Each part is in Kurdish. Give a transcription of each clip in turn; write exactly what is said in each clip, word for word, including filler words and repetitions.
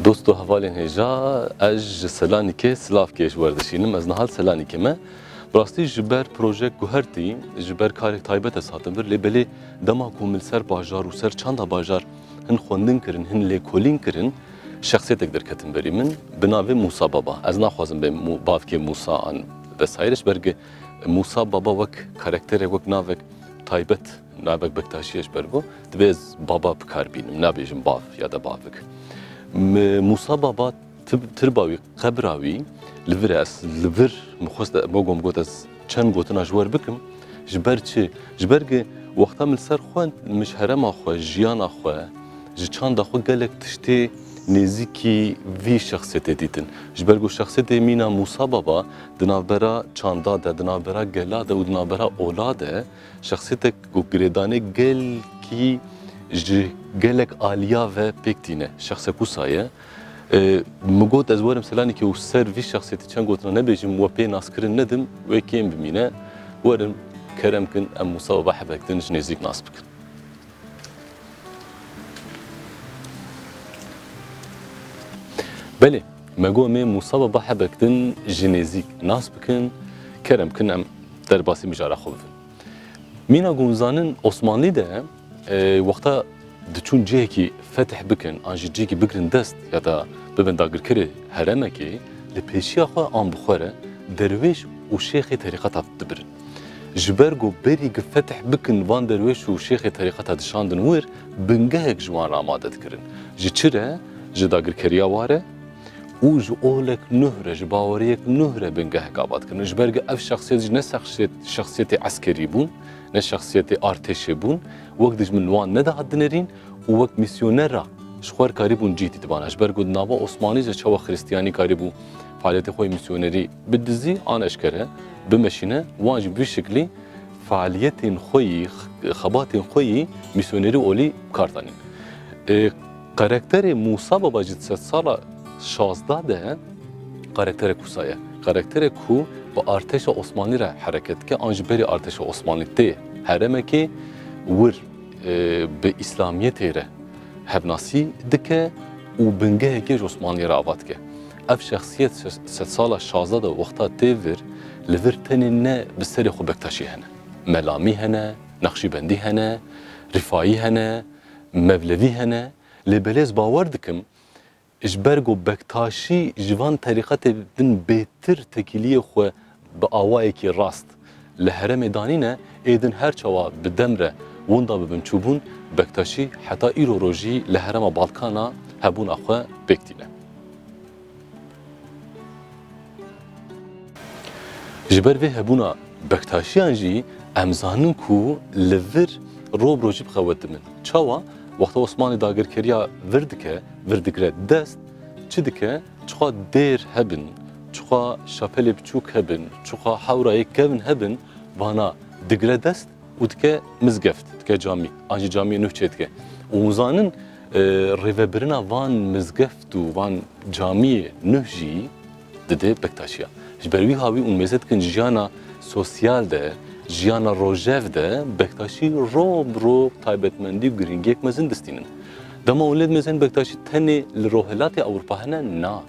Dost û hevalên hêja, ez ji Selanikê Silavkê ji we re dişînim. Ez niha li Selanikê me. Bi rastî ji ber projek guhertî, ji ber karek taybet ez hatim vir, lê belê dema ku min li ser bajar û ser çanda bajar hin xwendin kirin, hin lêkolîn kirin, şexsiyêtek derketin berî min, bi navê Mûsa Baba. Ez naxwazim bêm Mû-, bavkê Mûsa an vesaire, ji ber ku Mûsa Baba wek karakterek, wek navek taybet, navek Bektaşî ye, ji ber ku divê ez baba bi kar bînim, nabêjim bav ya da bavik. M-, Mûsa Baba tib-, tirba wî, qebra wî li vir e. Ez li vir min xwest, bo gom got ez çend gotina ji we re bikim. Ji ber çi? Ji ber ku wexta min li ser xwend, min ji herêma xwe, jiyana xwe, ji çanda xwe gelek tiştê nêzîkî vî şexsiyetê dîtin. Ji ber ku şexsiyetê mîna Mûsa Baba di navbera çanda de, di navbera gela de û di navbera ola de şexsiyeteke ku girêdanê gelkî ji gelek aliya ve pêk tîne. Şexsek wisa ye. E, min got ez werim Selanikê û ser vî şexsiyetî çend gotina nebêjim, we pê naskirin nedim, wê kêm bimîne. Werin, kerem kin, em Mûsa Baba hebek din ji nêzîk nas bikin. Belê, me got em ê Mûsa Baba hebek din ji nêzîk nas bikin, kerem kin em derbasî mijara xwe bibin. Mîna ku hûn zanin, Osmanlî de, e, wexta diçûn cihekî fetih bikin, an jî cihekî bigrin dest ya da bibin dagirkerê herêmekê, li pêşiya xwe an bi xwe re derwêş û şêxê terîqeta dibirin. Ji ber ku berî ku fetih bikin van derwêş û şêxê terîqeta dişandin wir, bingehek ji wan re amade dikirin. Ji çi re? Ji dagirkeriya wa re û ji olek nuh re, ji baweriyek nuh re bingehek ava dikirin. Ji ber ku ev şexsiyet jî ne şexsiyet, şexsiyetê eskerî bûn, ne şexsiyetê artêşê bûn, wek dijmin li wan nedihat dinêrîn û wek mîsyonera ji xwe re karîbûn cih dîtibana. Ji ber ku di nava Osmanlî de çawa Xristiyanî karîbû faaliyetê xwe yê mîsyonerî bidizî, an eşkere bimeşîne, wan jî bi vî şiklî faaliyetên xwe yî, xebatên xwe yî mîsyonerî olî bi kar danîn. E, karakterê Mûsa Baba jî di sedsala şazdeh de karakterek wisa ye. Karakterek ku bi artêşa Osmanlî re hereket dike, an jî berî artêşa Osmanlî tê herêmekê wir, e, bi Îslamiyetê re hevnasî dike û bingehekê ji Osmanliyê re ava dike. Ev şexsiyet se-, sedsala şazdeh de wexta tê vir, li vir tenê ne bi serê xwe Bektaşî hene. Melamî hene, Neqşîbendî hene, Rîfayî hene, Mevlevî hene. Lê belê ez bawer dikim, ji ber ku Bektaşî ji van terîqetê din bêtir tekîliyê xwe bi awayekî rast li herêmê danîne, ê din her çawa bi dem re winda bibin çûbûn, Bektaşî heta îro rojî li herêma Balkana hebûna xwe pêk tîne. Ji ber vê hebûna Bektaşiyan jî em zanin ku li vir ro bi rojî bi qewet dimin. Çawa? Wexta Osmanlî dagirkeriya vir dike, vir digre dest, çi dike? Çiqa dêr hebin, çiqa şapelê biçûk hebin, çiqa hewrayê kevn hebin, vana digre dest û dike mizgeft, dike camî, an jî camiyê nuh çêdike. Û hûn zanin, e, rêvebirina van mizgeft û van camiyê nuh jî dide Bektaşiya. Ji ber wî hawî hûn mêze dikin jiyana sosyal de, jiyana rojev de Bektaşî ro bi ro taybetmendî û girîngiyek mezin distînin. Dema hûn lê dimêzin Bektaşî tenê li rohilatê Ewropa hene? Na.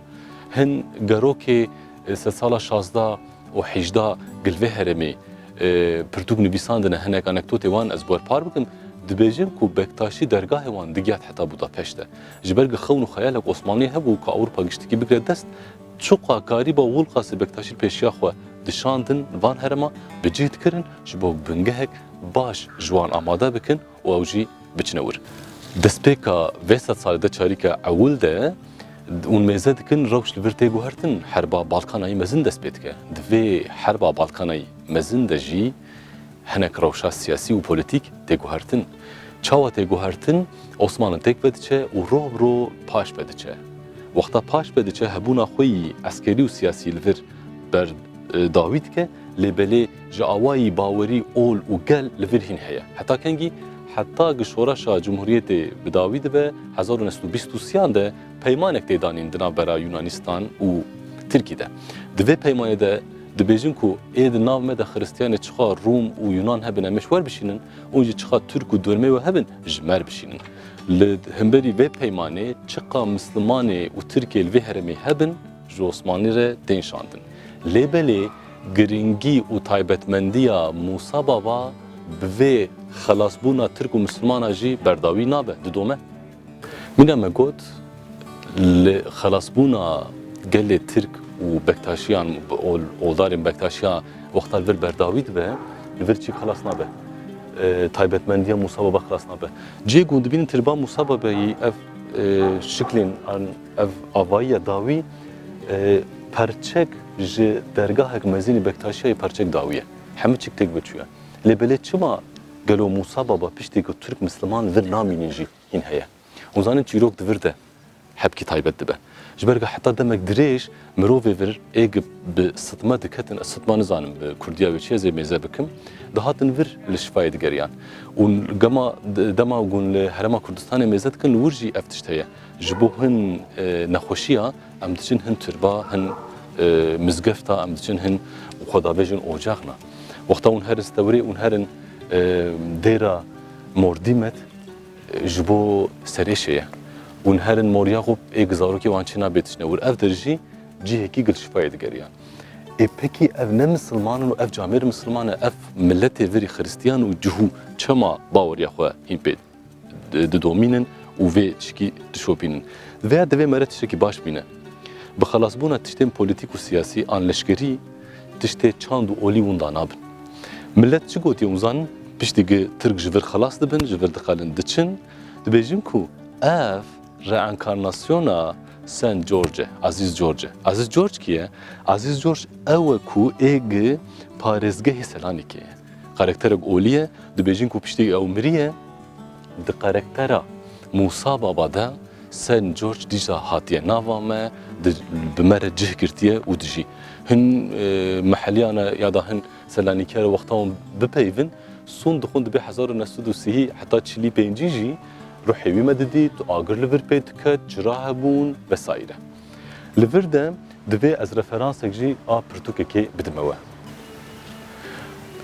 Hin gerokê, e, sedsala şazdeh û hejdeh gil vê herêmê, e, pirtûk nivîsandine, hinek anekdotê wan ez bi we re par bikim, dibêjin ku Bektaşî dergahê wan digihat heta Budapeşt de. Ji ber ku xewn û xeyalek Osmanlî hebû ku Ewropa giştikî bigre dest, çiqa karîba Wilqasê Bektaşî li pêşiya xwe dişandin van herêma, bi cih dikirin, ji bo bingehek baş ji wan amade bikin û ew jî biçine wir. Destpêka vê sedsalê de çarîka ewil de hûn mêze dikin rewş li vir tê guhertin, herba Balkanayî mezin dest pê dike. Di vê herba Balkanayî mezin de jî hinek rewşa siyasî û polîtîk tê guhertin. Çawa tê guhertin? Osmanlî têk vediçe û ro bi ro paş vediçe. Wexta paş vediçe, hebûna xwe yî eskerî û siyasî li vir ber, e, dawî dike, lê belê ji awayî bawerî, ol û gel li vir hîn heye. Heta kengî? Heta ku şoreşa Cumhuriyetê bi dawî dibe, hezar û neh sed û bîst û sêyan de peymanek tê danîn di navbera Yunanîstan û Tirkî de. Di vê peymanê de dibêjin ku ê di nav me de Xiristiyanê çiqa Rûm û Yunan hebin em ê ji we re bişînin, û jî çiqa Tirk û dormê we hebin ji me re bişînin. Li hemberî vê peymanê çiqa Mislimanê û Tirkê li vê herêmê hebin, ji Osmanî re tên şandin. Lê belê giringî û taybetmendiya Mûsa Baba bi vê xelasbûna Tirk û Mislimana jî berdawî nabe, didome. Mîna me got, li xelasbûna gelê Tirk û Bektaşiyan, ol-, oldarên Bektaşiya wexta li vir berdawî dibe, li vir çîk xelas nabe. E, taybetmendiya Mûsa Baba xelas nabe. Cihê ku hûn dibînin tirba Mûsa Babeyî ev, e, şiklên an ev avayiya dawî, e, perçek ji dergahek mezin ê Bektaşiyayê perçek dawî ye. Hemû çîk têk ve çûye. Lê belê çima gelo Mûsa Baba piştî ku Tirk Misliman li vir namînin jî hîn heye? Hûn zanin çîrok di vir de hebkî taybet dibe. Ji ber ku heta demek dirêj mirovê vir ê gi bi sitme diketin, ez sitma nizanim bi kurdiya wê çi ye, ez ê mêze bikim, dihatin vir li şifayê digeriyan. Û gema, dema ku hûn li Herêma Kurdistanê mêze dikin, li wir jî ev tişt heye. Ji bo hin, e, nexweşiya em diçin hin tirba, hin, e, mizgefta, em diçin hin xwedavêjin ocaxna. Wexta hûn herin Stewrê, hûn herin, e, dêra Mordîmet, e, ji bo serêşê ye. Hûn herin Moryaxûp, ê gi zarokê wan çi nabe tiştine wir. Ev der jî cihekî gilşifayê digeriyan. Ê pekî ev ne misilman in û ev camêr misilman e, ev miletê virî xiristiyan û cihû çema baweriya xwe hîn pê di-, didomînin û vê tişkî dişopînin. Vêya divê mere tiştekî baş bîne. Bi xelasbûna tiştên polîtîk û siyasî an leşkerî tiştê çand û olî winda nabin. Milet çi gotiye hûn zanin? Piştî gi Tirk ji vir xelas dibin, ji vir dixelin diçin, dibêjin ku ev reenkarnasyona Saint George e, Aziz George e. Aziz George kî ye? Aziz George ew e ku ê gi parêzgehê Selanikê ye. Karakterek olî ye, dibêjin ku piştî ew miriye, di karaktera Mûsa Baba de Saint George dîsa hatiye nava me, di, bi me re cih girtiye û dijî. Hin, e, meheliyan e ya da hin Selanîkiyan e wexta hûn bipeyivin, sûn dixwin dibê hezar û neh sed û sî heta çilî pêncî jî ruhê wî me didît, agir li vir pê diket, çira hebûn vesaîre. Li vir de divê ez referansek jî a pirtûkekê bidime we.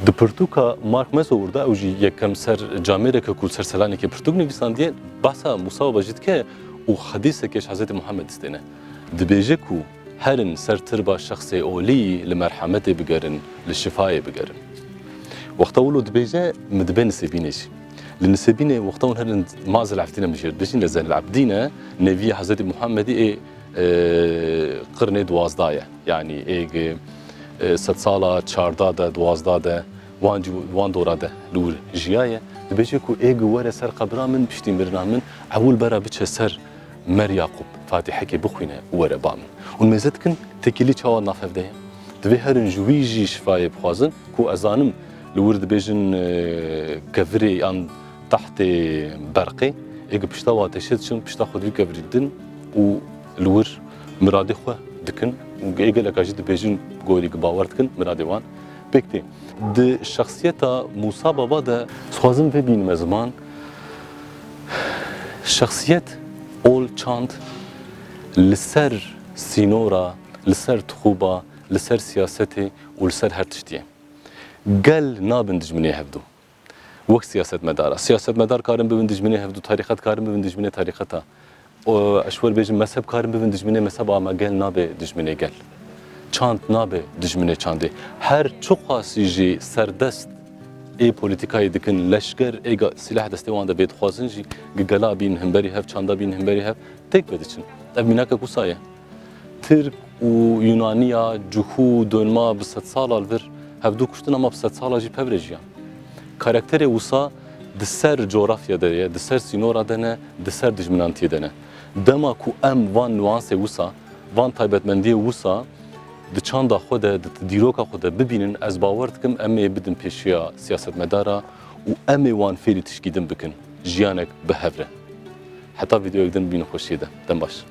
Di pirtûka Mark Mezower de, ew jî yekem ser camêreke ku li ser Selanikê pirtûk nivîsandiye, behsa Mûsa Baba jî dike û hedîsekê ji Hezretî Muhammed distêne. Dibêje ku herin ser tirba şexsê olî, li merhemetê bigerin, li şifayê bigerin. Wexta wilo dibêje, min dibe Nisêbînê jî. Li Nisêbînê wexta hûn herin Mazel Ebdîn e, min jê re dibêjin, li Zeynel Ebdîn e, neviyê Hezretî Muhammedî ê, e, qirnê duwazdeh ye. Yanî ê gi, e, sedsala çardeh de, duwazdeh de, wan cî-, wan dora de li wir jiyaye. Dibêje ku ê gi were ser qebra min, piştî mirina min, ewil bera biçe ser Mer Yaqûb, Fatîhekê bixwîne û were ba min. Hûn mêze dikin, têkilî çawa nav hev de ye? Divê herin ji wî jî şifayê bixwazin, ku ez zanim li wir dibêjin, e, kevirê yan tehtê berqê, ê gi pişta wan têşê diçin, pişta xwe di vî kevirî din û li wir miradê xwe dikin û ê geleka jî dibêjin gorî gi bawer dikin, miradê wan pêk tê. Di şexsiyeta Mûsa Baba de dixwazim vê bînime ziman, şexsiyet ol çand li ser sînora, li ser tixûba, li ser siyasetê û li ser her tiştî ye. Gel nabin dijminê hevdû. Wek siyasetmedara. Siyasetmedar karin bibin dijminê hevdû, tarîqet karin bibin dijminê tarîqeta. O, ez ji we re bêjim, mezheb karin bibin dijminê mezheba, ama gel nabe dijminê gel. Çand nabe dijminê çandê. Her çiqasî jî serdest ê polîtîkayê dikin, leşker ê ga-, sîleh destê wan de bê, dixwazin jî gi gela bîn himberî hev, çanda bîn himberî hev, têk ve diçin. Ev mînakek wisa ye. Tirk û Yunaniya, cihû, donma bi sedsala li vir hevdû kuştin, ama bi sedsala jî pev re jiyan. Karakterê wisa di ser cografya de ye, di ser sînora de ne, di ser dijminantiyê de ne. Dema ku em van nuansê wisa, van taybetmendiyê wisa di çanda xwe de, di dîroka xwe de bibînin, ez bawer dikim em ê bidin pêşiya siyasetmedara û em ê wan fêrî tişkî din bikin, jiyanek bi hev re. Heta vîdeoyek din bînin xweşiyê de. Dem baş.